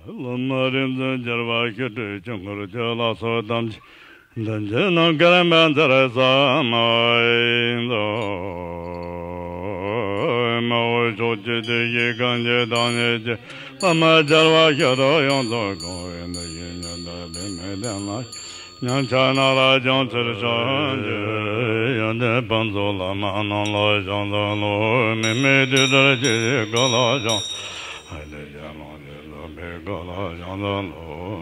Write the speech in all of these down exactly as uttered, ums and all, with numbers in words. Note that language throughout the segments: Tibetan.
བླ་མ་རིག་འཛིན་རྒྱལ་བ་ཞི་ཁྲོའི་ཆོས་འཁོར་སྤྱོད་ལ་སོགས་ཐམས་ཅད་འདི་ཕྱི་ནང་ཀུན་པའི་ཚུལ་བསམ་མ་ཡིན་ཏོ། མ་འོངས་ཕྱོགས་བཅུའི་བདེ་གཤེགས་གང་ཞིག་དང་ཉིད་ཀྱི་བླ་མ་རྒྱལ་བ་ཞི་ཁྲོ་ཡོངས་སུ་གང་བའི་འདི་ཡི་ཉི་ཟླ་པདྨའི་གདན་ལ། ཉམས་ཆག་ན་ར་ཅུང་ཟད་བྱང་ཆུབ་ཡོན་ཏན་ཕུན་ཚོགས་ལ་མ་རྣམས་ལ་ཕྱག་འཚལ་ལོ། མི་མེད་དུས་གྲོལ་ཆེ་ཞིང་གང་ལ་ཕྱག་འཚལ་ལོ། ལས་ཀྱི་ལོངས་སྤྱོད་རྫོགས་པའི་གང་ལ་ཕྱག་འཚལ་ལོ།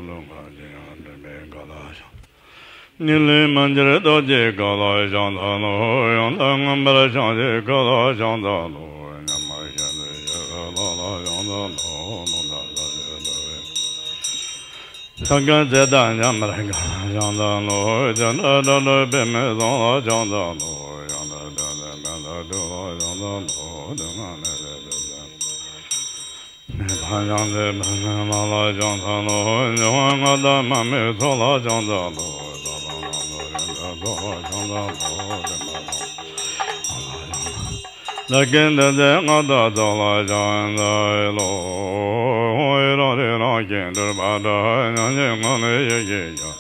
ལུས་ངག་གི་ཡང་འདྲེན་པའི་གང་ལ་ཕྱག་འཚལ་ལོ། ཉེར་ལེན་མན་ཇུར་རྡོ་རྗེའི་གང་ལ་ཕྱག་འཚལ་ལོ། ཡང་དག་མངོན་པར་བྱང་ཆུབ་གང་ལ་ཕྱག་འཚལ་ལོ། མཉམ་པར་བཞག་པའི་ཞི་བའི་ལྷ་ལ་ཕྱག་འཚལ་ལོ། ལོ་ཟླ་ཟླ་བའི་ལྟ་བའི། ཐབས་མཁས་ཚེ་དང་མཉམ་པར་གང་ལ་ཕྱག་འཚལ་ལོ། བྱེ་བྲག་སྒྲ་སྒྲོགས་པདྨའི་ཚོགས་ལ་ཕྱག་འཚལ་ལོ། ཡང་དག་ལྟ་སྟེ་མི་ལྟ་དུས་ལ་ཕྱག་འཚལ་ལོ། དུས་ངན་ལས་འདས་པའི་ཚེ། མེ་ཏོག་ཕྱག་འཚལ་པདྨའི་ལྷ་ལ་ཕྱག་འཚལ་ལོ། འབྱུང་བ་ལྔ་དང་མར་མེའི་ཚོགས་ལ་ཕྱག་འཚལ་ལོ། རྩ་བ་ལ་སོགས་རིམ་གྲོའི་ཚོགས་ལ་ཕྱག་འཚལ་ལོ། བདེན་པ་ལ་སོགས་ལ་ཀིན་དེ་ཚེ་ང་དང་ཚོགས་ལ་ཕྱག་འཚལ་ལོ། རང་རིག་རང་གིས་གྲུབ་པ་འདྲ། ཉམས་ཀྱི་ངང་ལས་ཡེ་ཤེས་ཤར།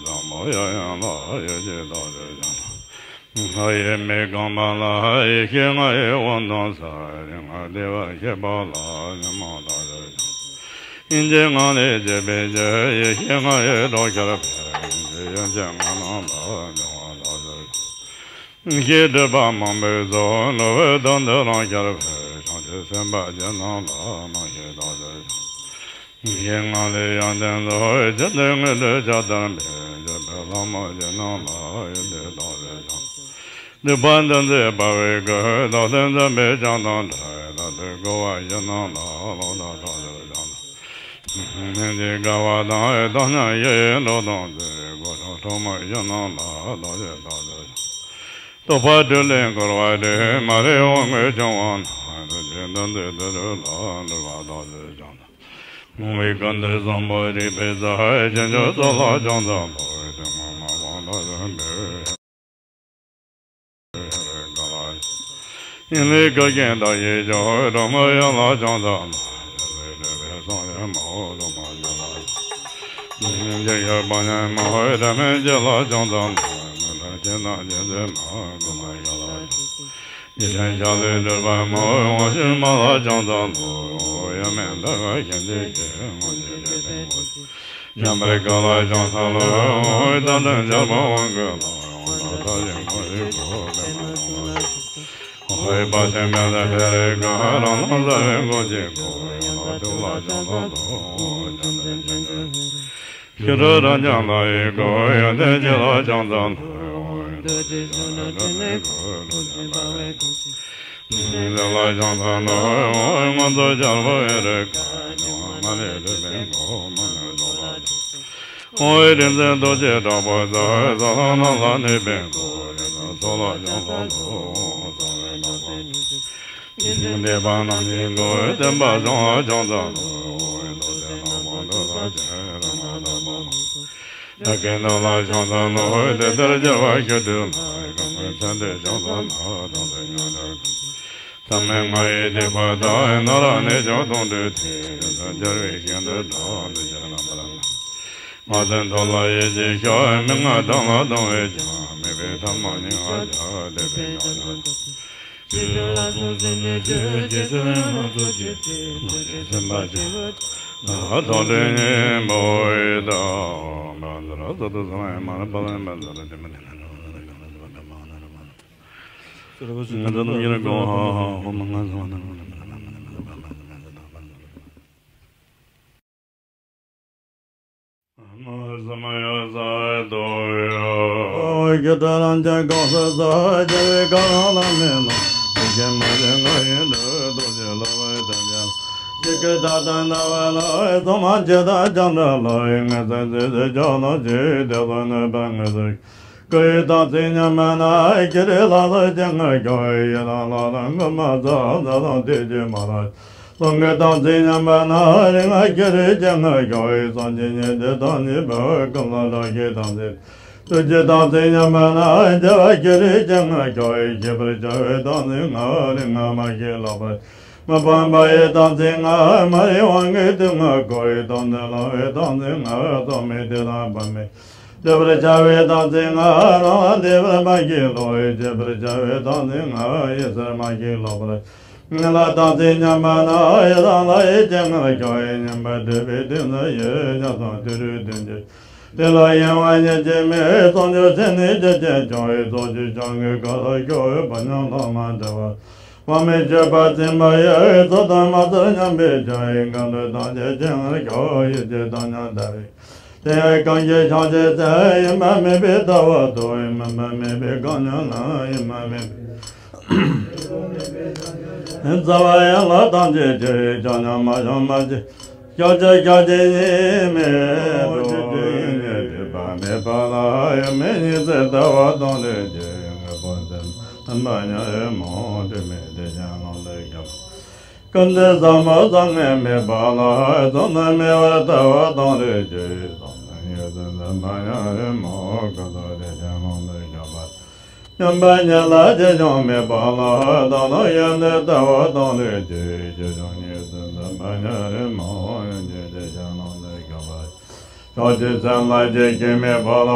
བསམ་པ་ཡང་ཡང་ལ་ཡེ་ཤེས་རྟོགས་པའི་ཕྱག་འཚལ། ལྷ་ཡི་མིག་གང་བ་ལ་ཡེ་ཤེས་ལྔ་ཡི་དབང་ཐོབ་ས། རིག་སྔགས་བཟླས་པ་ཤེས་པ་ལ་ཉོན་མོངས་རྟོགས་པའི་ཕྱག་འཚལ། ཡིན་གྱི་ངང་ལས་སྐྱེས་པའི་ཕྱིར། ཡེ་ཤེས་ལྔ་ཡི་གྲོགས་ཤར་བས། ཡིན་གྱི་ཡོན་ཏན་ལྔ་རྣམས་ལ་སྦྱོར་བ་རྟོགས་པའི་ཕྱག་འཚལ། ཡེ་ཤེས་སྒྲིབ་པ་མང་པོའི་ཚོགས། འགྲོ་བའི་དོན་དུ་རང་ཤར་བས། བྱང་ཆུབ་སེམས་དཔའ་རྒྱུད་རྣམས་ལ། རྣམ་ཤེས་རྟོགས་པའི་ཕྱག་འཚལ། ཡེ་ཤེས་ལྔ་ལས་ཡོན་ཏན་རྫོགས། རྒྱུད་དུ་དངོས་གྲུབ་ཤར་ལྟར་འཕེལ། སྤྱོད་པའི་ལྷ་མོ་རྒྱུད་རྣམས་ལ། ཡོན་ཏན་རྟོགས་པའི་ཕྱག་འཚལ། སྡིག་པ་འདུལ་མཛད་འབར་བའི་སྐུ། བདག་ལྟ་འཛིན་པའི་ཕྱག་དང་འདྲ། བདག་ལྟའི་རྒོལ་བ་ཡུལ་རྣམས་ལ། ལོག་ལྟ་ཕྲག་དོག་ཕྱག་འཚལ། སྨིན་ཅིང་དགའ་བ་དང་། བཏང་སྙོམས་ཡི་ཡི་འགྲོ་དང་བཅས། སྒོ་ཕྱོགས་ཁྲོ་མོ་ཡུལ་རྣམས་ལ། ལོག་ཤེས་ཕྲག་དོག་ཕྱག་འཚལ། རྟོག་པ་སྦྲུལ་ལས་བསྐོར་བ་སྟེ། མ་རིག་དབང་ལྔས་བྱུང་བ་རྣམས། ཐུགས་རྗེས་འདུལ་མཛད་དུད་འགྲོ་ལ། འགྲོ་བ་དག་བཅས་ཕྱག་འཚལ། མོས་གུས་ཀུན་ཏུ་བཟང་པོ་རིག་པའི་རྩལ། བྱང་ཆུབ་སོགས་ལ་ཕྱག་འཚལ་ལོ། ཐུན་མོང་མ་སྤངས་བདག་ཡོད་པའི། ཡིན་ལུས་སྐུ་མཁྱེན་བདག་ཡིད་མཆོག། གྲོགས་མོ་ཡུལ་ལ་ཕྱག་འཚལ་ལོ། ཡུལ་ལས་འདྲེན་པའི་སངས་རྒྱས་མ། གྲོགས་མོ་ཡུལ་ལ་ཕྱག་འཚལ་ལོ། རྗེས་ཤུལ་དཔལ་ལྡན་མ། འབྲལ་མེད་རྒྱུད་ལ་ཕྱག་འཚལ་ལོ། མི་འབྲལ་ཁྱིམ་ནང་རྒྱུད་འཛིན་མ། གྲོགས་མོ་ཡུལ་ལ་ཕྱག་འཚལ་ལོ། ཡེ་ཤེས་ཞལ་ལས་སྒྲུབ་པ་མ། དབང་ཕྱུག་མ་ལ་ཕྱག་འཚལ་ལོ། ཡོད་མེད་འདུ་བ་ཤེས་བྱའི་སྐྱེ། དངོས་གཞི་བཅས་པའི་སྒོ་ཕྱེ། མཉམ་པར་གང་ལ་ཕྱག་འཚལ་ལོ། བདག་དང་བྱམས་པ་དབང་བསྐུར་ལ། དབང་ཐོབ་ཐབས་ཤེས་དངོས་གཞི་སྒོ། པདྨ་འབྱུང་གནས་ཕྱག་འཚལ་ལོ། འོད་དཔག་བསམ་ཡས་ལྷ་ཤེས་རིག་གུ། རང་ལ་རྩ་བའི་སྒོ་ཕྱེ་སྒོ། ཡང་དག་ཐུགས་ལ་ཕྱག་འཚལ་ལོ། བྱང་ཆུབ་སེམས་མཆོག་ཤེས་རབ། ཞི་ཁྲོ་རབ་འབྱམས་ལྷ་ཡི་སྐུ། ཡོན་ཏན་ཆེ་ལ་ཕྱག་འཚལ་ལོ། རྡོ་རྗེ་འཆང་ནས་འཕྲིན་ལས་སྐུ། ཐུགས་རྗེ་འབར་བའི་སྐུ། ཐུགས་རྗེ་ལ་ཕྱག་འཚལ་ལོ། མངོན་རྫོགས་ཤར་བ་ཡི་རིགས་ཀ། འབྱུང་བ་ལྔ་ལས་གྲུབ་པའི་སྐུ། མ་ལུས་རྫོགས་པ་ཆེན་པོ། འོད་རིག་འཛིན་རྡོ་རྗེ་དྲག་པོ་རྩལ། རྩ་ལ་རྣམས་ལ་གནས་པའི་སྐུ། རིགས་དང་ཚོགས་ལ་ཕྱག་འཚལ་ལོ། རྩ་བའི་བདག་པོ་ཉིད་ཀྱི། སྡིག་པ་རྣམས་ཀྱི་སྐུ། བདེན་པ་བཟང་བ་ཕྱག་འཚལ་ལོ། རྡོ་རྗེ་ནག་པོ་འདུལ་བ་ཆེ། རིག་སྔགས་བདག་པོ་མང་སུ། ཡ་གི་ནང་ལ་ཕྱག་འཚལ་ལོ། དེ་ལྟར་རྒྱལ་བ་ཞི་ཁྲོའི་ལྷ། གང་གི་མཚན་ལྟར་ཕྱག་འཚལ་ན། དེང་འདིར་མྱུར་མཐར་གང་ཚེ། ཐ་མལ་ལྔ་ཡི་སྡིག་པ་དག། ན་ར་ནད་གཅོད་དོང་སྤྲུགས་ཏེ། རིག་འཛིན་རྒྱལ་བའི་ཞིང་དུ་འགྲོ། འདི་ཕྱིར་རྣམ་པར་སྨིན། མ་བཙུན་ཐོབ་ལ་ཡིད་ཆེས་ཤོག། མི་མངའ་དགྲ་ལ་གདུང་བས་ཀྱང་། མིག་དཔེ་ཐ་མ་སྙིང་ག་འཇག། དད་པས་ཀྱང་ཕྱག་འཚལ་ལོ། ཇི་ཞིག་ལ་སོགས་སེམས་ཅན་ཚེ། རྗེས་སུ་ཡི་རང་ཚུལ་གྱིས་བརྩེ། རྡོ་རྗེ་སེམས་དཔའ་ཆེན་པོ། རྟོག་འདྲེན་སྙིང་པོ་ཡི་དམ། ཀུན་ཡིད་དང་ཚིག་ཉམས་པས་ན། ཁྱེད་རེ་ལ་ལ་སྐྱེ་ངེས་ཀྱང་། ཡི་དང་ལ་ལ་མགོན་མ་ཚ་ཚ་དང་དེ་ཅི་མ་ར། ལོངས་སྐུ་དང་ཚིག་ཉམས་པས་ན། རིག་སྔགས་ཀྱི་རིགས་ཀྱང་ངེས་ཀྱང་། སངས་རྒྱས་ཉིད་དེ་དང་ཉིད་པའི་ཀུན་ལ་རང་ཞི་དང་ཚིག་ཐུགས་རྗེ་དང་ཚིག་ཉམས་པས་ན། རྒྱལ་བ་ཀྱི་རིགས་ཀྱང་ངེས་ཀྱང་། ཤེས་པར་བྱ་བའི་དང་ཚིག་ལྔ། རིག་སྔགས་མ་ཤེས་ལོག་པར། མ་ཕམ་པ་ཡི་རྟགས་མཚན་ལྔ། མ་རིག་དབང་གིས་དུག་ལྔ་བསྐོར་བའི་རྟགས་མཚན། ལང་བའི་རྟགས་མཚན་ལྔ། རྟོག་མེད་དེ་དག་པ་མེད། འདོད་པར་བྱ་བའི་རྟགས་མཚན་ལྔ། རང་ལ་འདོད་པར་མ་སྐྱེས་ལོག་པའི། བྱེད་པར་བྱ་བའི་རྟགས་མཚན་ལྔ། ཡིད་སེར་མ་སྐྱེས་ལོག་པར། ངན་ལ་རྟགས་མཚན་མཉམ་པ་ན། ཡི་དྭགས་ལྷ་ཡི་སྤྱན་སྔར་ཤོག་ཡི། ཉན་པར་འདོད་པའི་ཏིང་འཛིན་ཡིད། ཉམས་སམ་དུད་འགྲོའི་གདུང་བརྒྱུད། དེ་ལ་གཡེང་བ་ཉེར་གཅིག་མེད། བྱང་ཆུབ་སེམས་ནི་རྒྱུད་ཅན་སྐྱོང་བའི། རྫོགས་ཆེན་སྐྱོང་གི་གར་ལ་སྐྱོ་བའི། བག་ཉལ་ལྷག་མ་འདྲ་བ། དབང་མེད་སྤྱོད་པ་འཛིན་པ་ཡི། ཚོགས་དང་མ་ཚར་མཉམ་པའི་བྱ་བའི། འགལ་འདུ་ཐམས་ཅད་སྤྱན་སྔར་ཤོག་ཡིད་ཀྱི་བདག་ཉིད་འདའ་བའི། དེ་ཡང་གང་ཞིག་བྱང་ཆུབ་སེམས། ཡེངས་པ་མེད་པའི་ལྟ་བ་རྟོགས། ཡེངས་པ་མེད་པའི་གང་ཉིད་ལ། ཡེངས་པ་མེད་པའི་རྩ་བ་ཡན་ལག་ཐམས་ཅད་ཀྱི། བྱང་ཉམས་མ་བྱང་མ་བྱེད། བྱང་ཆུབ་ཞག་གཅིག་གཉིས་མེད་དོ། ཆོས་ཅན་ཉིད་སྒྲིབ་པ་མེད་པ་ལ། ཡེངས་མེད་ཉི་ཚེ་ལྟ་བ་དང་ལྡན་གྱི། དངོས་པོ་འཛིན་པ་ཉེར་མང་། དྲི་མེད་བདེ་ཆེན་ལམ་དུ་ཞུགས་པ། ཀུན་ཏུ་བཟང་པོ་བཟང་ངན་མེད་པ་ལ། བཟང་དང་མེད་པར་ལྟ་བ་དང་ལྡན་གྱི། བཟང་དང་ཉེར་འཛིན་འཛིན་པ་ཉེར་མང་། ཀུན་རྫོབ་བདེ་ཆེན་ལམ་དུ་ཞུགས་པ། སྙོམས་པར་ཉལ་ལ་ཆེ་ཆུང་མེད་པ་ལ། བདག་དང་གཞན་དུ་ལྟ་བ་དང་ལྡན་གྱི། ཆེ་ཆུང་ཉེར་འཛིན་འཛིན་པ་ཉེར་མང་། ཡོན་ཏན་བདེ་ཆེན་ལམ་དུ་ཞུགས་པ། ཕྱོགས་གཅིག་སེམས་ལ་སྐྱེ་མཁན་མེད་པ་ལ།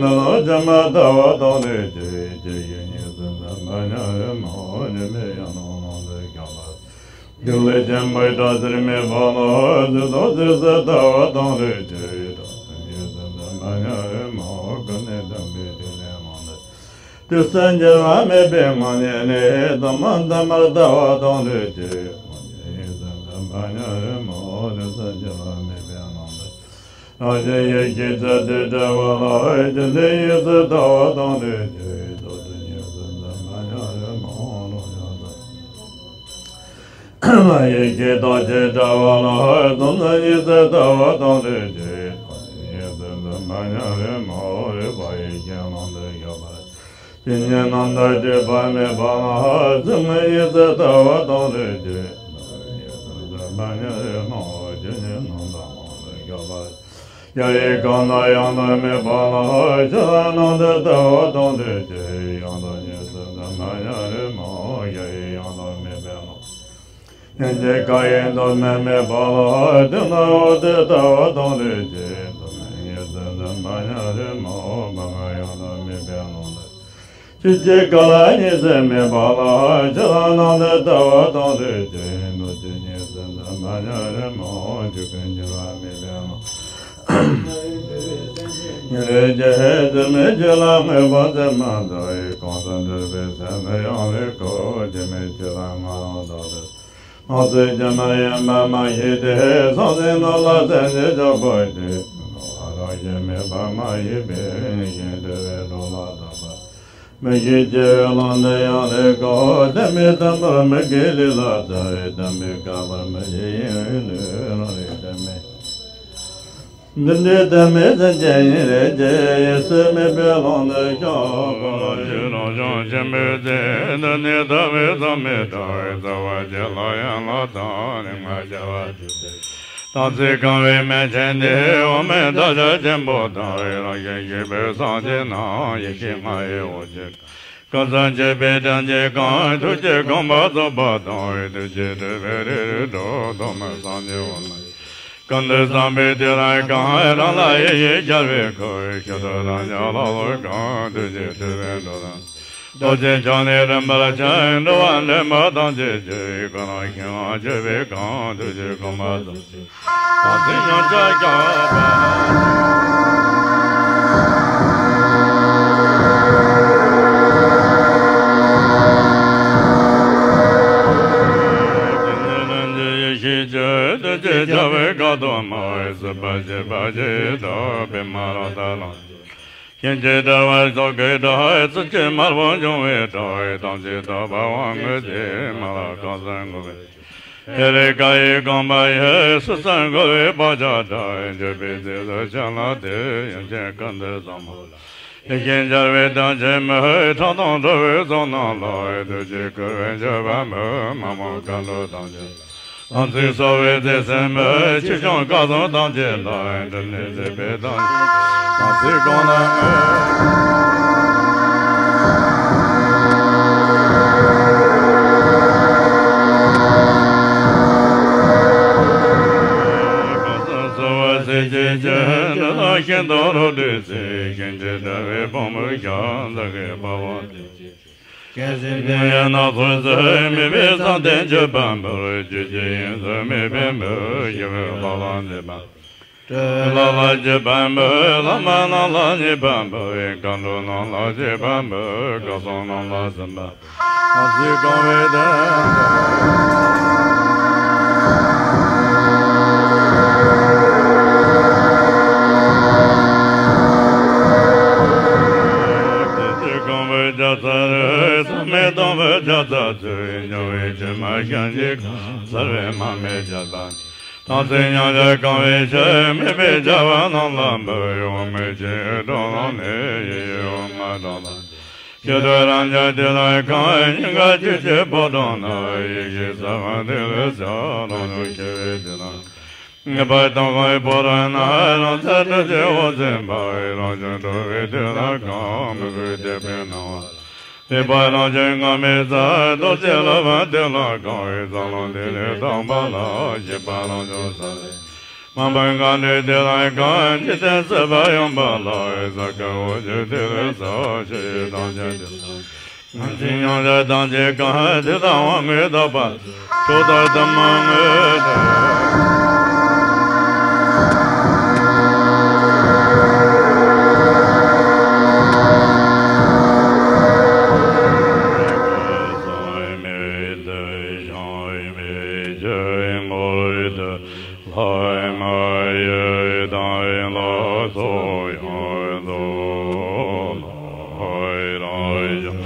ནུབ་ལོག་ཕྱི་མར་ལྟ་བ་དང་ལྡན་གྱི། སྐྱེ་ཤི་ཉེར་འཛིན་འཛིན་པ་ཉེར་མང་། སྐྱེ་མེད་ཡང་དག་ལམ་དུ་ཞུགས་པ། སྒྱུ་ལུས་ཆེན་པོའི་གྲོགས་ཟེར་མེད་པ་ལ། རྫུན་སྟོང་ཟེར་སུ་ལྟ་བ་དང་ལྡན་གྱི། གྲོགས་ཟེར་ཉེར་འཛིན་འཛིན་པ་ཉེར་མང་། ཀུན་ནས་བསྟན་པའི་ཐིག་ལེ་ལམ་དུ། དུས་གསུམ་འགྱུར་བ་མེད་པའི་ངང་ཉིད་ནས། བདག་མ་བདག་མར་ལྟ་བ་དང་ལྡན་གྱི། ངང་ཉིད་ཉེར་འཛིན་འཛིན་པ་ཉེར་མང་། དུས་གསུམ་འགྱུར་བ་མེད་པའི་ངང་དུ། རང་བཞིན་ཡེ་ཤེས་རྩལ་དུ་འགྲེལ་བ་ལ། རྒྱུ་འབྲས་གཉིས་སུ་ལྟ་བ་དང་ལྡན་གྱི། རྫོགས་ཆེན་ཉེར་འཛིན་འཛིན་པ་ཉེར་མང་། ལོག་ལྟ་ཡེ་ཤེས་རྟག་ཆད་བྲལ་བ་ལ། བྱང་སེམས་གཉིས་སུ་ལྟ་བ་དང་ལྡན་གྱི། རྟག་ཆད་ཉེར་འཛིན་འཛིན་པ་ཉེར་མང་། རིག་པ་ཡེ་ཤེས་ལམ་དུ་ཞུགས་པ། ཇི་སྙེད་རྣམ་དག་སྒྲིབ་པ་མེད་པ་ལ། ཚུལ་ཁྲིམས་གཉིས་སུ་ལྟ་བ་དང་ལྡན་གྱི། ཚུལ་ཁྲིམས་གཉིས་སུ་ལྟ་བ་དང་ལྡན་གྱི། ཇི་སྙེད་རྣམ་དག་ལམ་དུ་ཞུགས་པ། ཞི་བའི་ཁམས་ལ་ཡང་དག་མེད་པ་ལ། ཕྱི་ལམ་རྣམ་དག་ལྟ་བ་དང་ལྡན་གྱི། ཡང་དག་གཉིས་སུ་ལྟ་བ་ཉེར་མང་། ཞི་བའི་ཡང་དག་མེད་པའི་ལམ། སྙིང་རྗེ་སྐ་ཡེ་མདོ་སྨད་མེད་པ་ལ། སྟེང་དང་འོག་ཏུ་ལྟ་བ་དང་ལྡན་གྱི། མདོ་སྨད་གཉིས་སུ་ལྟ་བ་ཉེར་མང་། བར་ལམ་ཡང་དག་མེད་པའི་ལམ་དུ། ཆོས་ཀྱི་འཁོར་ལོ་གཉིས་སུ་མེད་པ་ལ། ཕྱི་ལམ་རྣམ་དག་ལྟ་བ་དང་ལྡན་གྱི། མདོ་སྡེ་གཉིས་སུ་ལྟ་བ་ཉེར་མང་། ཆོས་ཀུན་འགྱུར་བ་མེད་པའི་ལམ། ཉེ་རིང་སྐྱེ་འཆི་མེད་ཆོས་ལ་མོས་པ་མཚན་མ་འདའ་བའི། གང་དུ་འགྲོ་བའི་སེམས་ནི་ཡང་ལེགས་སོ། སྐྱེ་མེད་ཆོས་ལ་ང་རང་བདག་ཏུ། སྣང་སྲིད་སྐྱེ་མེད་ཡིན་པར་མ་ཤེས་ཏེ། སངས་རྒྱས་རྣམས་ལ་སེམས་ཅན་འཇོག་པར་བྱེད། རང་རང་སྐྱེ་མེད་པར་མ་ཤེས་པས། ཡེ་ཤེས་འདྲེ་བའི་སྒྲོ་ལ་བཏགས་པ། མི་ཤེས་སྐྱེ་བོའི་ལམ་འདི་ཡང་ལེགས་སོ། བདེན་མེད་བདེན་པར་མི་དགེའི་ལས་ལ་བརྩོན་པས། བདེན་པས་བཀག་པར་མི་བྱེད་གཡེང་བའི་ལུས། རང་རིག་བདེན་མེད། འདི་འདྲའི་བདེན་མེད་སེམས་ཅན་ཡིན་རེ་ཆེ། ཡེ་ཤེས་མེད་པའི་ལམ་དུ་ཞུགས་པ། རང་བྱུང་ཆེན་པོའི་ཚེ། འདི་ནི་ལྟ་བའི་ཟག་མེད་ལྟ་བའི། རྩ་བ་གཅིག་ལ་ཡན་ལག་དང་། ལུས་ངག་བྱ་བ་དང་ཚིག་གང་བའི་མན་ཆད་འདི། དབང་མེད་བདག་ཅག་ཆེན་པོ་དང་། རང་བཞིན་གཤེགས་པའི་སངས་རྒྱས་རྣམས། ཡེ་ཤེས་ལྔ་ཡི་འོད་ཀྱིས། ཀུན་བཟང་མཆོད་པའི་སྤྲིན་གྱིས་གང་། ཐུགས་རྗེའི་དགོངས་པ་རྫོགས་པ་དང་། ཐུགས་རྗེ་སྤྲུལ་པའི་རིགས་རུས་སྒྲོག་ཐོགས་མེད་སངས་རྒྱས་དབང་ལ། ཀུན་ཏུ་བཟང་པོའི་དུས་ལ་གང་། རང་ལ་ཡེ་ཤེས་ཤར་བའི་ཁུར། ཞུ་ཐུབ་རང་ཉིད་ལ་ལོ་གང་། ཐུགས་རྗེ་སྤྲུལ་པའི་འགྲོ་དོན། རྡོ་རྗེ་འཆང་ནི་རིམ་པར་བྱོན། འགྲོ་བ་འདྲེན་པ་ཐམས་ཅད་ཀྱི། ཀུན་ལ་ཁྱེད་དབང་སྤྱོད་པས་གང་། ཐུགས་རྗེའི་དགོངས་པ་རྫོགས། ཐམས་ཅད་ཡོངས་སུ་རྫོགས་པ། ཡེ་ཤེས་ཀྱི་ཐུགས་རྗེ་ཆེ་བའི་དཀའ་ཐུབ་མ། སྲིད་པ་ཞེན་པ་ཞེས་གྲགས་པའི་མ་ར་ད་ལ། ཞིང་གཅིག་འདྲ་བར་སོགས་ཀྱི་སྒྲ། རྩུབ་ཀྱི་དམར་པོ་འབྱུང་བའི་སྒྲ། ཐམས་ཅད་དག་པ་དབང་བསྔོས་ཏེ། མ་ལ་གང་ཟག་ངུ་བའི། ཧེ་རེ་ཀ་ཡི་རྐང་པ་ཡི། སྲིད་གསུམ་འཁོར་བའི་བག་ཆགས་དག། འགྱོད་པའི་ཚིགས་སུ་བཅད་ལ་དེ། ཡུམ་ཆེན་ཀུན་ཏུ་བཟང་མོ་ལ། ཡེ་ཤེས་འཆར་བའི་གདངས་ཆེན་མོས། ཁྲག་དང་འགྲོ་བའི་ཚོགས་རྣམས་ལ། བདུད་རྩིས་བསྐུལ་བའི་མཆོད་པ་འབུལ། མ་མོ་མཁའ་འགྲོ་ཐམས་ཅད། དམ་ཚིག་གསོ་བའི་བརྩེ་སེམས་སྨོན། ཆོས་སྐྱོང་བཀའ་སྲུང་ཐམས་ཅད་ལ། སྒྲིབ་གཉིས་སེལ་བའི་དམ་ཚིག་དམ་ཚིག་གང་ལ་བསྔོ། ཅེས་བྱས་ཏེ། ཤིན་ཏུ་རབ་ཏུ་བརྩེ་ཞིང་ཇི་ལྟ་བའི་ཕུང་པོ་ཤ་ཟ་གི་འཕགས་པ་དེ། ཀྱེ་སྲིད་པའི་སྣ་ཚོགས་སུ་མེད་པའི་བསམ་གཏན་གྱི་བམ་པོར་རྒྱུད་ཀྱི་དབྱིངས་སུ་མེད་པའི་མུ་བཞི་པའི་ལྷ་ལ་མཛེས་པ། སྤྲུལ་པའི་ལྷ་ལ་བརྒྱུད་པ་མོའི་ལྷ་མ་རྣམས་ལ་བརྙས་པ་མོའི་མཁའ་འགྲོ་རྣམས་ལ་བརྗིད་པ་མོའི་སྐལ་བཟང་རྣམས་ལ་ཟིན་པ། ཨ་ཙི་གང་བའི་དོན། ཨ་ཙི་གང་བའི་རྒྱ་ཚ་རུ་ཚང་མའི་དང་བའི་རྒྱ་ཚ་ཚུལ་ཉུང་བའི་ཆུ་མ་ཤམ་གྱི་ཁ་སར་བའི་མ་མེ་བརྒྱ་ཚ། དང་ཚིག་ཉམས་ཆག་གང་བའི་ཕྱིར་མེད་པའི་བྱ་བ་རྣམས་ལ་འབུལ་བའི་འོ་མའི་ཆུ་འགྲོ་ལམ་ནས་ཡེ་ཡེ་འོ་མ་གྲངས་ལ། ཞི་ཁྲོ་རབ་འབྱམས་དེ་ལ་གང་སྙིང་ག་བཅུད་ཀྱི་ཕོ་བྲང་ན་ཡེ་ཤེས་རྩ་བ་ཐིག་ལེ་ས་རང་བྱུང་ཤེས་པའི་དེ་ལ། ངེས་པར་དང་བའི་ཕོ་བྲང་ན་རང་ཚེ་སྒྲུབ་ཀྱི་འོ་འཛིན་པ་རང་བྱུང་འགྲོ་བའི་དེ་ལ་གང་མི་བུ་དད་པའི་སྣང་བ། ལེགས་པར་རང་བྱུང་སྔ་མའི་རྩ་རྡོ་རྗེ་ལ་བ་དེ་ལ་གང་བའི་རྩ་རླུང་དེ་ལས་དག་པ་ལ་ཞིག་པ་རང་བྱུང་ས་ལས། མ་འབད་གང་འདུལ་དེ་ལ་གང་འཇིག་རྟེན་སྲིད་པ་ཡོངས་པ་ལ་ས་ཀ་འོ་བརྒྱུད་དེ་ལས་ས་ཞི་ཡི་དང་ཆེན་དེ་ལ། ང་ཚོའི་ཡང་ལ་དང་ཆེན་གང་དེ་དང་དབང་ངེས་དག་པ་ཕྱོགས་དག་ཏུ་མ་ངེས་ཏེ། ལྷ་མ་ཡི་དྭགས་ལ་སོགས་ཡོངས་རྫོགས་ལ་རང་བྱུང་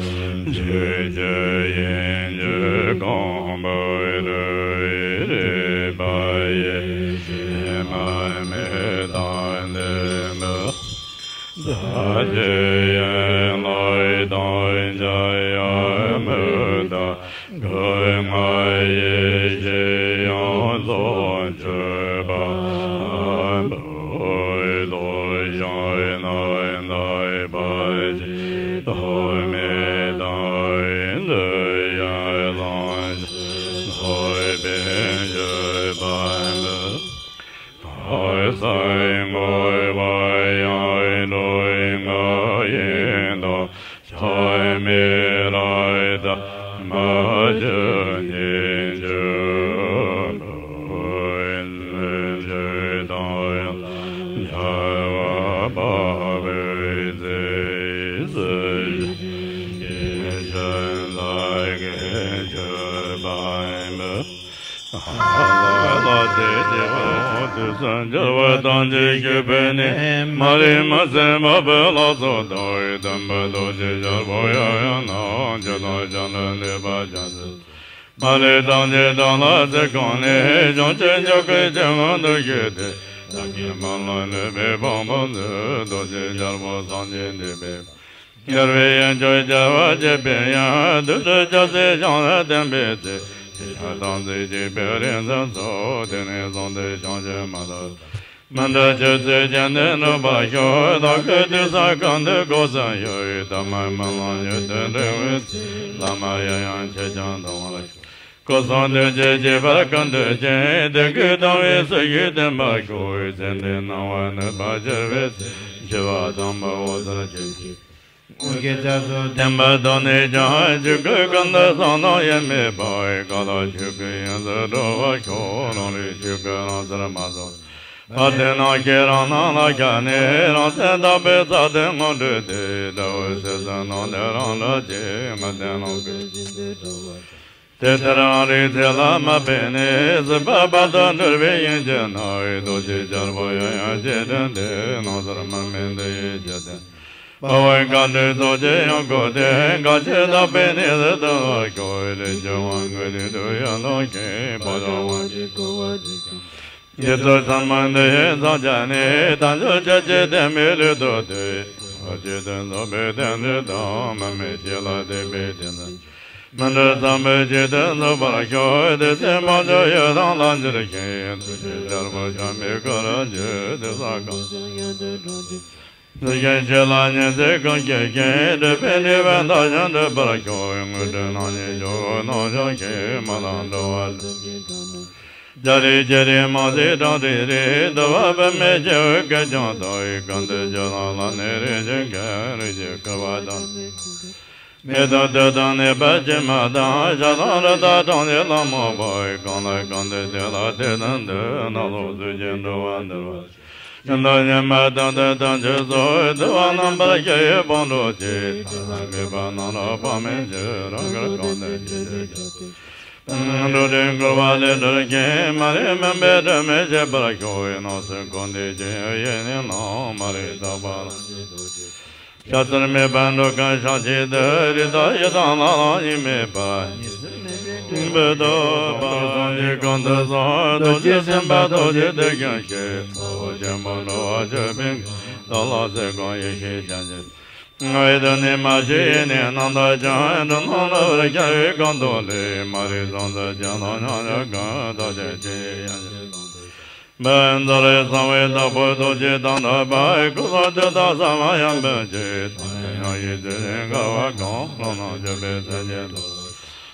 ཆོས་ཀྱི་དབྱིངས་ཀྱི་གོང་བུ་རུ་རིག་པ་ཡེ་ཤེས་མ་མེད་དང་ལྡན་པ། ས་གཞི་ཡན་ལག་དང་འཇམ་དབྱངས་མི་རྟག་སྐུ་ལྔ་ཡེ་ཤེས་ཡོངས་རྫོགས་སྤྱོད་པ་པོ། རྡོ་རྗེ་རྣམ་དག་པ་ཇི་ལྟ་མེད་དང་འདི་ཡང་བླང་དོར་བའི་སྤྱོད་པ་མི། ཐོས་བསམ་བསྔོ་བ་ཡང་འགྲོ་ལྔ་ཡིན་དང་ཆགས་མེད་རབ་དང་མ་བཅོས་ཉིད་འགྱུར་བ། བརྗོད་དང་འཆར་བ་འབར་བའི་ཚེ་སྲིད་ཞིའི་ཞིང་ལ་གེགས་ཆོད་པ་མེད། ལ་ལ་དེ་དེ་བ་དུས་སུ་འགྱུར་བ་ཐམས་ཅད་ཞི་བའི་གནས། མ་ལུས་མི་ཟད་མ་བུ་ལ་སོགས་དང་བའི་དམ་པ་རྡོ་རྗེ་ལྕགས་ཕུར་ཡང་ཡང་ན་ཇི་ལྟར་བྱ་འདི་ནུས་པ་ཅན་ཟེར། མ་ལུས་ཐམས་ཅད་བདག་ལ་ཚེ་གང་ནས་བྱང་ཆུབ་མཆོག་གི་ཆོས་མངོན་དུ་ཤེས་ཏེ། བདག་གིས་སྨོན་ལམ་ནུས་པའི་ཕུང་པོ་ཚུལ་རྡོ་རྗེ་ལྕགས་ཕུར་སངས་རྒྱས་འདུས་པའི། ཡར་བའི་ཡང་ཆོས་རྒྱལ་བ་དགྱེས་པའི་ཡང་། དུར་ཁྲོད་སྐྱོབ་སའི་ཞིང་ལ་བསྟན་པའི་ཚེ། ཞི་ཁྲོ་དང་ཚིག་གཅིག་པའི་རིང་བསྲེལ་ཚོགས། དེ་ནས་བཟུང་སྟེ་བྱང་ཆུབ་མ་ཐོབ། མི་འདའ་ཆོས་ཚུལ་ཅན་དུ་འགྲུབ་པར་ཤོག་བདག་གི་དུས་བསགས་གང་དུ་གོ་ས་ཡོད། ཐ་མལ་མི་ལང་ཉིད་དུ་འབྲེལ་བའི་ཚེ། བླ་མ་ཡང་ཡང་མཆིས་ཀྱང་འདང་བར་ཤོག་སྐུ་གསུང་ཐུགས་ཀྱི་བྱེད་པར་ཀུན་ཏུ་སྤྱད། དེ་སྐད་དང་བའི་སྲི་ཞུས་བསྟན་པར་ཤོག་ཚེ་འདིའི་སྣང་བ་ནུབ་པར་གྱུར་པའི་ཚེ། འཆི་བ་དང་པོ་འོད་གསལ་ཆོས་ཀྱི། འོད་ཀྱི་རྒྱ་མཚོ་ལྡན་པ་དག་ནས་ཀྱང་ཆོས་སྐུ་ཀུན་ཏུ་བཟང་དང་དབྱེར་མེད་པ། གང་དག་ཆོས་སྐུའི་དབྱིངས་སུ་འགྲོ་བར་ཤོག་རང་རིག་ཆོས་སྐུ་རང་སར་མ་ཟད། བ་དན་རྣམས་ཀྱིས་རང་སྣང་ལ་ཁྱབ་ནས། རང་སེམས་དག་པའི་རྩ་དེ་མངོན་གྱུར་ཏེ། དགྲ་བོའི་སེམས་སུ་སྣང་དེ་རང་འདྲ་ཅིག་ངག་དེ་ནང་གི་དེ་ལྟར་རང་རིག་ཚེ་ལ་མ་ཕན་ནས། སྲིད་པ་བར་དོ་འཁྲུལ་པའི་དབྱིངས་ཀྱི་ནང་། རྡོ་རྗེ་ལྕགས་ཕུར་ཡང་ཡང་ཅིག་བསྒྲེངས་ཏེ། སྣང་སར་མ་སྨིན་འདི་ཡི་རྒྱུད་དེ། དཔའ་བོའི་བཀའ་དྲིན་ཚོགས་ཀྱིས་ཡང་བསྐོར་ཏེ། གང་ཕྱིར་བདག་པོའི་གནས་སུ་ཐོབ་པར་ཤོག་ལས་ཀྱི་དབང་བསྐུར་ནས་དུ་ཡང་ལོངས་ཤིག་བག་ཆགས་དབང་གིས་བསྐུལ་བ་དེ་ཀྱང་། རྗེ་བཙུན་སྲས་མོ་འདི་ཡི་ཕྱག་རྒྱ་ནི། དལ་འབྱོར་ཆོས་ཀྱི་དེ་མི་ལུས་ཐོབ་སྟེ། ཐོབ་བྱེད་དུ་འཛིན་པའི་རྟེན་འབྲེལ་དང་། མི་མེད་ཞི་ལ་དད་པའི་དེ་ནི། མི་འབྲལ་ཚངས་པའི་གཅིག་ཏུ་འཛིན་པར་ཤོག་དེ་ཚེ་མ་བཅོས་ཡི་དམ་ལ་འཇུག་ཅིང་། ཐུགས་རྗེ་ལྕགས་ཕུར་འཆང་མའི་སྐུ་རུ་འགྱུར། དེ་ས་གང་སུ་ཡང་དུད་འགྲོ་འདུ་ཤེས་ཆོས་ལ་ཉེར་འཚེ་ཀུན་སྐྱེ་ཞིང་། སྒྲིབ་པའི་སྒྲིབ་པ་དག་ཀྱང་འགྲུབ་པར་ཤོག་དངོས་གྲུབ་རྣམ་གཉིས་ཇོ་བོ་རྣམ་བཞི་ཞིང་། མ་ལགས་འགྲོ་བ་སྒྲིབ་པའི་དགྲ་རྣམས། རྒྱ་རིགས་རྒྱ་རིགས་མང་སྲིད་གྲངས་རིག་རིགས། འདུལ་བ་པདྨའི་སྤྱི་བོའི་སྐད་ཀྱང་དག་ཡིག་གང་དུ་བྱོན་ལ་ལ་ནི་རིགས་ཀྱི་མཁན་རིགས་ཀྱི་བསྐལ་པ་དང་། མི་དང་དུད་དང་ནད་པ་ཅན་མ་དང་། ཤ་དང་རི་དྭགས་གྲངས་ཀྱིས་ལ་མོ་པ། གང་ལ་གང་དུ་དེ་ལ་དེ་དང་དུ། ནམ་ལོ་ཚུལ་གྱིས་འགྲོ་བ་འདུལ་བ། ཉིན་དང་ཉི་མ་དང་དུ་དང་ཕྱིར་སོགས། འདུལ་བ་རྣམ་པར་ཤེས་པའི་དཔང་རོགས་ཀྱིས། ཐ་ན་མེད་པ་རྣམས་ལ་དཔག་མེད་ཕྱིར། རང་གར་གང་དུ་ཅི་བྱེད་ཀྱང་། འགྲོ་དྲུག་འཁོར་བ་ལས་སྒྲོལ་ཞིང་། མ་རིག་མུན་པའི་སྒྲོན་མེ་ཞི་བར་ཤོག །ཡེ་ནས་སུ་འཁོར་འདས་ཀྱི་ཡེ་ནས་ནི། མ་རིག་དག་པ་ལ་ཞེན་རྡོ་རྗེ། ཤ་ཚ་མེད་པར་འགྲོ་གང་ཞིང་གཅིག་ཏུ། རི་དྭགས་ཡི་དྭགས་ལ་ལ་གཉིས་མེད་པ། སྙེད་སྲིད་མེད་པའི་སྒྲོན་མེ་སྦྱིན་པ། སངས་རྒྱས་གང་དུ་གསོལ། རྡོ་རྗེ་སེམས་དཔའ་རྡོ་རྗེ་གདུལ་ཞིང་གཤེགས། དཔའ་བོ་ཆེན་པོ་འགྲོ་བ་སྤྱོད་པའི་མགོན། བདག་ལ་ཚེ་གང་ཡེ་ཤེས་སྤྱན་གྱིས། ང་བའི་དོན་ནི་མ་ཤེས་ཡེ་ནས་རྣམ་དག་ཀྱང་། འགྲོ་རྣམས་བསླུ་བར་བྱ་བའི་གང་དུ་ལས། མ་རིག་ཙམ་དུ་སྐྱེས་ན་མྱོང་བྱ་གང་། བདག་ཅག་ཅི་ཡང་ཡང་ཅི་ལོང་སྟེ། མི་འཛོལ་བའི་གསང་བའི་བདག་པོ་རྡོ་རྗེ་དང་འདྲ་བའི། སྐུ་གསུང་ཐུགས་དམ་ཟབ་མོ་ཡང་འབུལ་ཞིང་། ཐོབ་ནས་ཡང་ཡིད་ཆེས་ཤིང་དགའ་བ་གང་། ལམ་སྣ་བཅུ་པའི་སེམས་ཅན་དུ།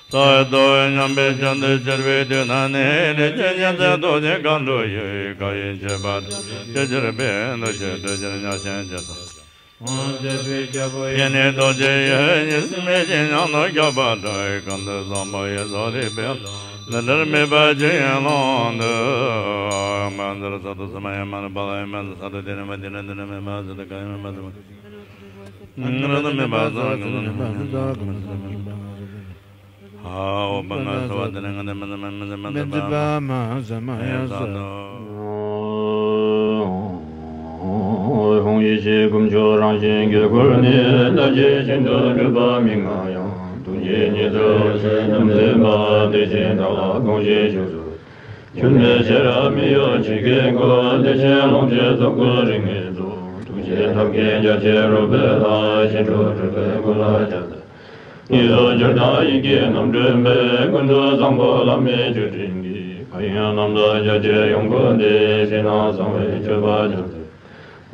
རྩ་བའི་རྡོ་བའི་མཉམ་པའི་སྤྱན་དུ་གྱུར་པའི་དུས་ན་ནི། ལས་ཀྱི་ཉི་ཚེ་རྡོ་རྗེ་མཁའ་འགྲོ་ཡི། བཀའ་ཡི་བཅུ་པ་དྲུག་ཅུ་གྱུར་པའི། འདུ་བྱེད་དྲུག་ཅུར་མྱ་ཞེན་བྱེད་དང་། ཡེ་ནས་རྡོ་རྗེ་ཡི། ཉེར་སྲིད་མེད་ཅིང་ཉམས་སུ་སྐྱོབ་པ་དྲུག །གང་དུ་བཟང་པོ་ཡི་ཚོགས་རིག་པའི། འདི་འདྲར་དམིགས་པ་ཅི་ཡང་ལོང་འདུག །མ་འཛིར་ས་དུ་སུ་མ་ཡང་མ་ནུ་པ་ལ་ཡང་མ་འཛིར་ས་དུ་དེ་ནི་མ་དེ་ནི་འདི་ནི་མེད་པ་ཟེར་དུ་གང་ཡང་མ་ཟེར་མ། ང་རང་ནི་མེད་པ་ཟེར་གང་ཟེར་མ་ཟེར་གང་ཟེར་མ་ཟེར། ཧ་འོ་པ་ང་ཟེར་བ་དེ་ནི་ང་ནི་མི་ཟེར་མ་མི་ཟེར་མ་ཟེར་མ་ཟེར་མ་ཡང་ཟེར། ཧཱུྃ། ཡེ་ཤེས་དཀོན་མཆོག་རང་བཞིན་དཀྱིལ་འཁོར་ནས། བདག་བསྐྱེད་ཤིན་ཏུ་སྤྲུལ་པ་མི་མངའ་ཡང་། ཐུགས་རྗེ་ཉིད་དུ་འོད་ཟེར་རྣམ་འཛིན་པ། དེ་བཞིན་བདག་ལ་དགོངས་ཞེས་ཞུ་གསོལ། འཆི་མེད་ཤེས་རབ་མི་གཡོ་ཇི་སྐད་བསྐོར། བདེ་ཆེན་ལོངས་སྤྱོད་རྫོགས་སྐུ་རིགས་ལྔའི་གཙོ། ཐུགས་རྗེའི་ཐབས་མཁས་རྒྱ་ཆེར་རོལ་པའི་ལྷ། ཞི་ཁྲོ་སྤྲུལ་པའི་སྐུ་ལ་ཕྱག་འཚལ། ངེས་སུ་གྱུར་དང་ཡིད་ཀྱིས་རྣམ་སྤྲུལ་པའི། ཀུན་ཏུ་བཟང་པོ་བླ་མའི་མཆོད་སྤྲིན་གྱིས། མཁའ་དབྱིངས་རྣམ་དག་རྒྱ་ཆེར་ཡོངས་བསྐོར་ཏེ། ཕྱི་ནང་གསང་བའི་མཆོད་པ་རྒྱ་མཚོས།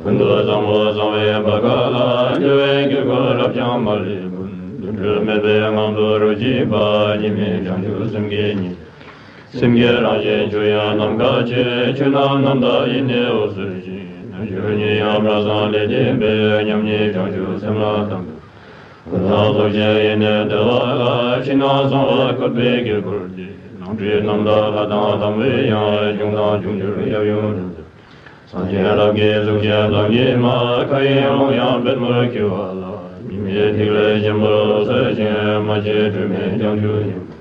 ཀུན་ཏུ་བཟང་པོ་གསང་བའི་བྷ་ག་ལ། འགྱུར་བའི་དཀྱིལ་འཁོར་རབ་འཆང་མ་ལུས་ཀུན། རྡུལ་བྲལ་མེད་པའི་ངང་དུ་རོལ་ཅིག་པ། གཉིས་མེད་བྱང་ཆུབ་སེམས་བསྐྱེད་ཉིད། སེམས་བསྐྱེད་རང་བཞིན་ཆོས་དབྱིངས་ནམ་མཁའ་ཆེ། ཆོས་རྣམས་རྣམ་དག་ཡེ་ནས་འོད་གསལ་ཞིང་། རྣལ་འབྱོར་ཉིད་དབྱངས་སྒྲ་གསང་ལས་ལྡན་པའི། མཉམ་ཉིད་བྱང་ཆུབ་སེམས་ལ་དམ་པའི། ཀུན་བཟང་རྫོགས་ཆེན་ཡེ་ནས་བརྡལ་བ་ལ། ཕྱི་ནང་གསང་བ་བཀོད་པའི་དཀྱིལ་འཁོར་འདི། ནང་ཁྲོལ་རྣམ་དག་ལྷ་དང་དམ་པའི་དབྱངས། འབྱུང་དང་འབྱུང་འགྱུར་ཡབ་ཡུམ་རིན་པོ་ཆེ། སངས་རྒྱས་རབ་ཀྱི་གཟུགས་ཅན་བདག་ཉིད་མ། མཁའ་དབྱིངས་ཀློང་ཡངས་པདྨོར་འཁྱིལ་བ་ལ། གཉིས་མེད་ཐིག་ལེ་ཆེན་པོར་འོད་གསལ་ཞིང་། མ་སྐྱེས་སྒྲིབ་མེད་བྱང་ཆུབ་སྙིང་པོ།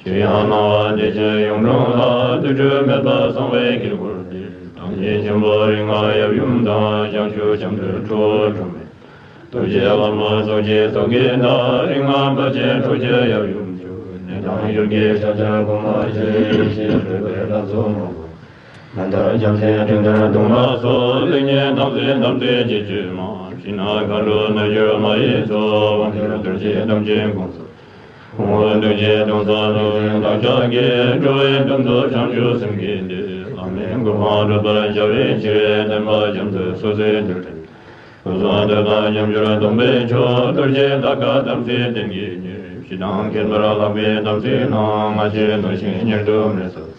ཆོས་དབྱིངས་སྣང་བ་བདེ་ཆེན་ཡུམ་དྲུང་ལ། རྡུལ་སྒྲུབ་མེད་པར་གསང་བའི་དཀྱིལ་འཁོར་འདི། དམ་ཅན་ཆེན་པོ་རིགས་ལྔ་ཡབ་ཡུམ་དང་། བྱང་ཆུབ་ཞབས་འདུལ་ཁྲོ་བོ་ཁྲོ་མོས། ཐུགས་རྗེ་དཔལ་མོ་ཚོགས་ཀྱི་ཚོགས་ཀྱི་བདག །རིགས་ལྔ་དཔལ་ཆེན་ཁྲོ་རྒྱལ་ཡབ་ཡུམ་མཆོག །གནས་དང་ཡུལ་གྱི་ཕྱག་རྒྱ་གོང་མ་ཆེ། ཡེ་ཤེས་སྤྲུལ་པའི་ལྷ་ཚོགས་མང་པོ། མན་དཱ་རྒྱལ་མཚན་སྤྲིན་བྲལ་གདུང་མ་སོགས། ལེགས་ཉེས་དམ་ཚིག་དམ་ཚིག་གི་བཅུད་མ། ཕྱི་ནང་མཁའ་འགྲོ་རྣལ་འབྱོར་མ་ཡི་ཚོགས། དབང་ཕྱུག་རྡོ་རྗེ་ཐམས་ཅད་དགོངས་སུ། ཧཱུྃ། རྡོ་རྗེ་གདན་ས་རྡོ་རྗེ་བདག་ཅག་གི། འགྲོ་བའི་དོན་དུ་བྱང་ཆུབ་སེམས་བསྐྱེད་དེ། བླ་མའི་གོ་འཕང་བགྲོད་པར་བྱ་བའི་ཕྱིར། བསྟན་པ་རྒྱ་མཚོའི་སོ་སོའི་རྡུལ་ཕྲན། སྐུ་གསུང་ཐུགས་དང་མཉམ་གྱུར་སྟོང་པའི་མཆོག །རྡོ་རྗེ་ད་ཀ་དམ་ཚིག་ལྡན་གྱི་ཉེར། ཕྱི་དང་ཁྱད་པར་ལྷག་པའི་དམ་ཚིག་རྣམས། སྔ་ཕྱི་ནུས་ཤིང་གཉེར་དུ་མི་སོ།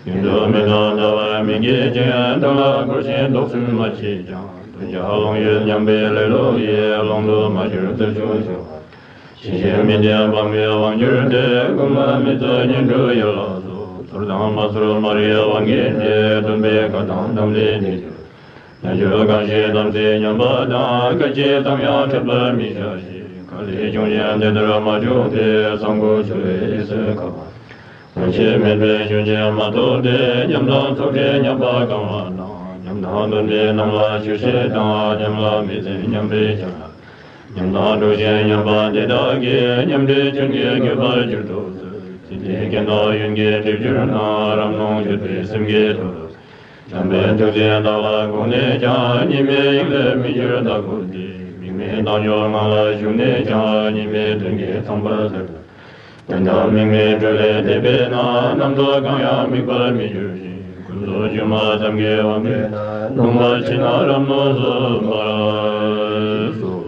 ཡུན་དུ་མི་ཟད་ཟླ་བར་མི་སྐྱེ་ཅིང་། དོན་ལ་འཁོར་ཞིང་ལྡོག་སེམས་མ་སྐྱེས་ཀྱང་། དོན་བྱ་ལོང་ཡོད་སྙམ་པའི་ལེ་ལོ་ཡིས། ལོང་དུ་མ་གྱུར་ཚུལ་བྱུང་ཞིང་། ཕྱིན་ཆད་མི་འདའ་དཔག་མེད་དབང་གྱུར་ཏེ། མགོན་པོ་མི་ལྟོས་ཉོན་སྒྲིབ་གཡུལ་ལ་སོགས། ཚོར་དང་མ་ཚོར་མ་རིག་དབང་གིས་ནི། སྟོན་པའི་བཀའ་དང་དམ་ལས་འདས་གྱུར། རྣལ་འབྱོར་གང་ཞིག་དམ་ཚིག་ཉམས་པ་དང་། སྐད་ཅིག་ཙམ་ཡང་འཕྲོད་པར་མི་བྱ་ཞིང་། ག་ལས་བྱུང་ཞིང་དེ་ལྟར་མ་བྱུང་སྟེ། གསང་སྒོ་ཕྱུག་ལས་ཡེ་སྲིད་ཁ་བ། ལྷུང་བྱེད་མེད་པའི་ཤུགས་ཀྱིས་མ་ཐོབ་སྟེ། ཉམས་དང་ཚོགས་ཀྱི་ཉམས་པ་གང་བ་དང་། ཉམས་དང་སྟོན་པའི་ནང་ལ་ཆོས་བཤད་དང་། ཉམས་ལ་མི་འཛིན་མཉམ་པའི་བྱ། ཉམས་དང་གྲོགས་ཤིང་ཉམས་པ་དེ་དག་གིས། ཉམས་འདྲེས་སྐྱོན་གྱིས་གོས་པར་འགྱུར་དུ་གསོལ། ཚིག་འདི་རྐྱེན་དང་ཡོན་གྱིས་བསྒྲིབས་གྱུར་ན། རབ་སྣང་གྱུར་པའི་སེམས་ཀྱིས་དོར། བྱམས་པའི་ཐུགས་རྗེས་བདག་ལ་དགོངས་ནས་ཀྱང་། གཉིས་མེད་དབྱིངས་ལས་མི་འགྱུར་ཟླ་གོར་ཏེ། དམིགས་མེད་བདག་སྙོམས་ངང་ལ་ཞུགས་ནས་ཀྱང་། གཉིས་མེད་དོན་གྱི་ཚངས་པར་སྤྱད། དོན་དམ་དམིགས་མེད་སྤྲོས་ལས་འདས་པས་ན། རྣམ་རྟོག་གང་ཡང་དམིགས་པར་མི་འགྱུར་ཞིང་། ཀུན་རྫོབ་སྒྱུ་མ་ཙམ་གྱི་དབང་པོས་ན། ལྷུང་བ་ཕྱིར་ན་རབ་རྣོ་བཟོད་པར་གསོལ།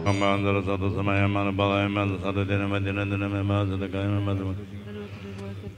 ཨ་མ་ཛ་ར་ས་དུ་ས་མ་ཡ་མ་ར་པ་ལ་ཡ་མ་ཛ་ས་དུ་དེ་ནི་མ་དེ་ནི་འདི་ནི་མེ་མ་ཛ་དུ་ག་ཡ་མ་མ་ཛ་མ།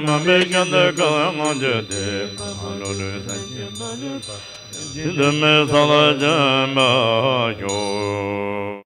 མ་འབད་ཀྱང་དེ་ཀ་ལ་ངོ་འཕྲོད་དེ། མ་ལུས་ལུས་སངས་རྒྱས་མ་ལུས་པ། ཇི་ལྟར་མི་གསལ་ལ་སྦྱངས་པར་ཤོག།